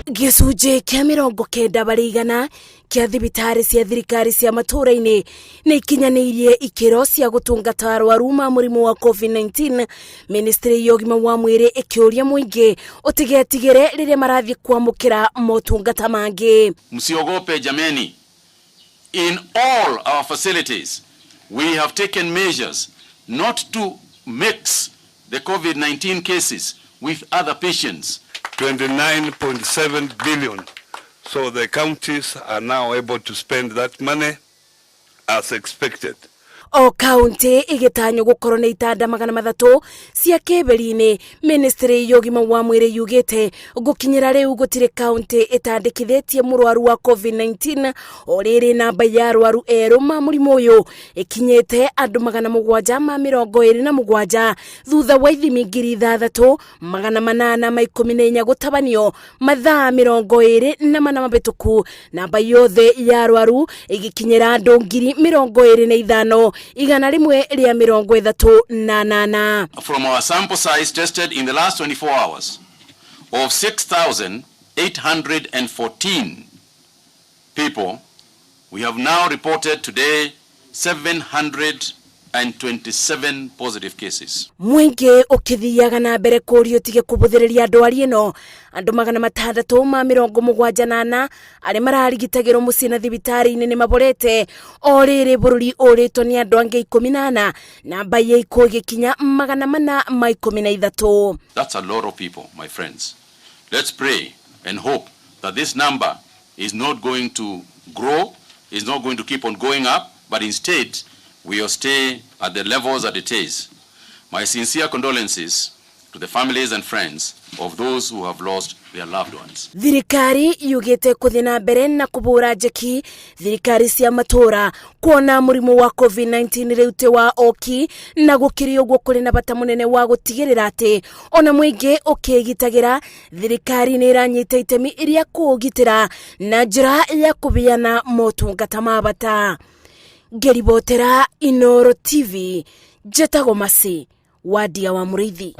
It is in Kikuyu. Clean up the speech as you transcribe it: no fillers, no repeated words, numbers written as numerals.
Gĩcunjĩ kĩa 90% kĩa thibitarĩ cia thirikari cia matũũra-inĩ nĩ ikinyanĩirie ikĩro cia gũtungata arwaru ma mũrimũ wa COVID-19. Ministry ya ũgima wa mwĩrĩ ĩkĩũria mũingĩ ũtigetigĩre rĩrĩa marathiĩ kwamũkĩra motungata mangĩ. Msiogope jameni. In all our facilities, we have taken measures not to mix the COVID-19 cases with other patients. 29.7 billion. So the counties are now able to spend that money as expected. O kaunti ĩgĩtanywo gũkorwo na itanda 300 cia kĩberi-inĩ. Ministry ya ũgima wa mwĩrĩ yugĩte gũkinyĩra rĩu gũtirĩ kaunti ĩtandĩkithĩtie mũrwaru wa COVID-19. O rĩrĩ, namba ya arwaru erũ ma mũrimũ ũyũ ĩkinyĩte andũ 727 thutha wa ithimi 6814 gũtabanio mathaa 24 mabĩtũku. Namba yothe ya arwaru ĩgĩkinyĩra andũ 25,138. From our sample size tested in the last 24 hours of 6,814 people, we have now reported today 727 positive cases. Mũingĩ ũkĩthiaga na mbere kũrio tige kũbũthĩrĩria ndwari ĩno. Andũ 674 arĩa mararigitagĩrwo mũciĩ na thibitarĩ-inĩ nĩ maborete. O rĩrĩ, bũrũri ũrĩtwo nĩ andũ angĩ 14, namba ya ikuũ ĩgĩkinya 413. That's a lot of people, my friends. Let's pray and hope that this number is not going to grow, is not going to keep on going up, but instead we will stay at the levels that it is. My sincere condolences to the families and friends of those who have lost their loved ones. Thirikari yugĩte kũthiĩ na mbere na kũbũra njeki thirikari cia matũra kuona mũrimũ wa COVID-19 rĩu ti wa oki, na gũkĩrĩ ũguo kũrĩ na bata mũnene wa gũtigĩrĩra atĩ ona mũingĩ ũkĩgitagĩra, thirikari nĩ ĩranyita itemi rĩa kũũgitĩra na njĩra ya kũheana motungata ma bata. Ngĩribotera Inoro TV, njĩtagwo Masi Wadia wa Mũrĩithi.